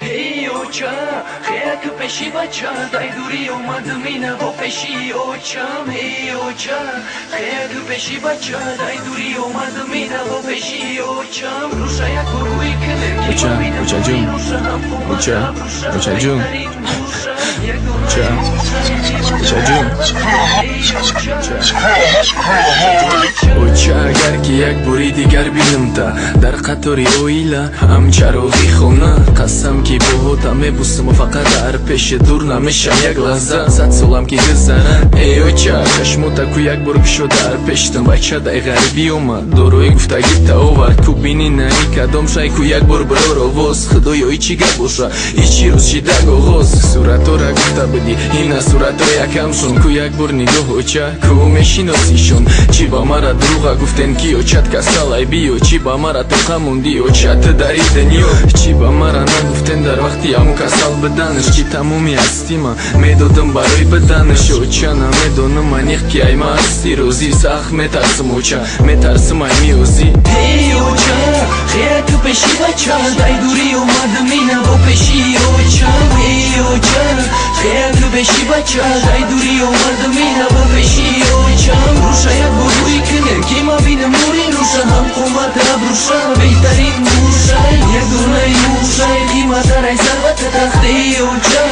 Эй оча, хеяк пеши бача, дай дури омадам ина бо пеши очам. Эй оча, хеяк пеши бача, дай дури омадам ина бо пеши очам. Руша як рӯи кунем, ки Оча, очаҷон. Оча, очаҷон. Оча, очаҷон. Оча, агар ки як бори дигар бинамта дар қатори оила, ҳамчароғи хона, қасам ки боҳота мебусаму фақат дар пеши дур намешам як лаҳза, 100 солам ки гузара. Эй оча, чашмота ку як бор кушо, дар пештам бача дай ғарибӣ омад, дорои гуфтагита овард. Ку бини наи кадом шай, ку як бор бирор овоз. Худоё, и чӣ гап боша, и чӣ рӯз шидаг оғоз? Суратора гуфта будӣ, ина суратро якамшон. Ку як бор нигоҳ, оча, ку мешиносишон? Чӣ ба мара дурӯға гуфтен, ки очат касалай, биё? Чӣ ба мара тоқа мондӣ, оча, ту дар и дунё? Чӣ ба мара нагуфтен дар вақти ҳамун касал биданаш, ки тамоми ҳастима медодам барои биданаш? Оча, намедонам аниқ, ки ай ма ҳасти розӣ. Сахт метарсам, оча, метарсам, ай миёзӣ. Эй оча, хеяк пеши бача, дай дури омадам ина бо пеши очам. Эй оча, хеяк пеши бача, дай дури омадам ина бо пеши очам. Руша як бор рӯи кунем, ки ма бинам нури руша, ҳам қомат абруша, беҳтарин мушай, як донаи мушай, қиматтарай сарват тахти. Оча,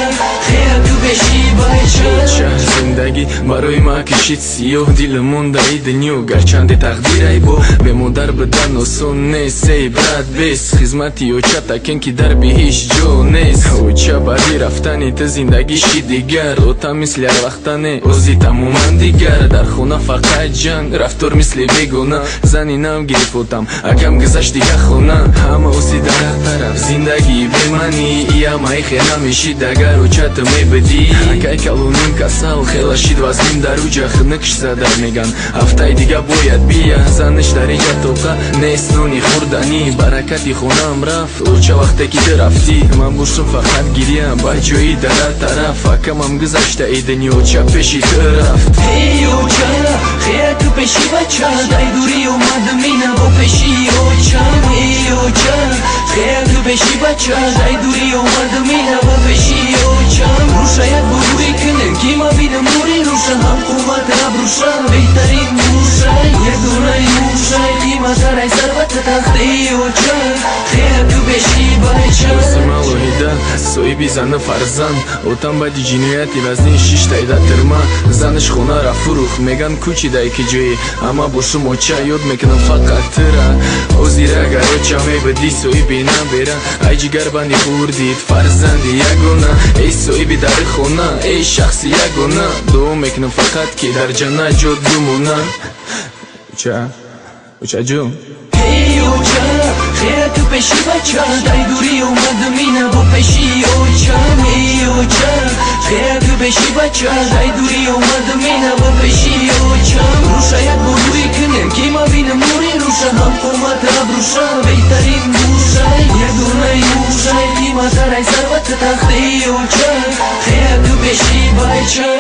хеяк пеши бача. Оча, зиндагӣ барои ма кишид сиёҳ, дилам мондаи дунё, гарчанде тақдирай бо бемодар бидан осон нест. Эй брат, бес хизмати оча такен, ки дар биҳишт ҷо нест. Оча, баъди рафтани ту зиндагӣ ши дигар, ота мисли ҳарвақта не, ози тамоман дигар. Дар хона фақат ҷанг, рафтор мисли бегона. Зани нав гирифотам, акам гузашт дига хона. Ҳама оси дар ҳар тараф, зиндагии бемаънӣ, иамаи хе намешид, агар очата мебидӣ. Акай калоним касал хела шид, вазнин дар уҷа хинукш зада, меган, ҳафтаи дига бояд бия. Заниш дар иҷа тоқа нест, нони хӯрданӣ. Баракати хонаам рафт, оча, вақте ки ту рафтӣ. Ман бошам фақат гиря ба ҷои дар ҳар тараф. Акамам гузашта и дунё, оча, пеши ту рафт. Эй оча, хеяк пеши бача, дай дури омадам ина бо пеши очам. Эй оча, хеяк пеши бача, дай дури омадам ина бо пеши очам. Руша як бор рӯи кунем, ки ма бинам нури руша, ҳам қомат абруша, беҳтарин мушай, як донаи мушай, қиматтарай сарват тахти. Оча, хеяк пеши бача. Ози малоҳида, соҳиби зану фарзанд, отам баъди ҷинояти вазнин шиштайда тирма. Занаш хонара фурӯхт, меган, кӯчидай ки ҷои. Ама бошум, оча, ёд мекунам фақат тура. Озир агар оча мебидӣ, соҳиби набера, ай ҷигарбанди хурдид, фарзанди ягона, эй соҳиби дари хона, эй шахси ягона, дуо мекунам фақат, ки дар ҷаннат ҷо бимона. Оча, очаҷон. Эй оча, хеяк пеши бача, дай дури омадам ина бо пеши очам. Эй оча, хеяк пеши бача, дай дури омадам ина бо пеши очам. Руша як бор рӯи кунем, ки ма бинам нури руша, ҳам қомат абруша, беҳтарин мушай, як донаи мушай, қиматтарай сарват тахти. Оча, хеяк пеши бача.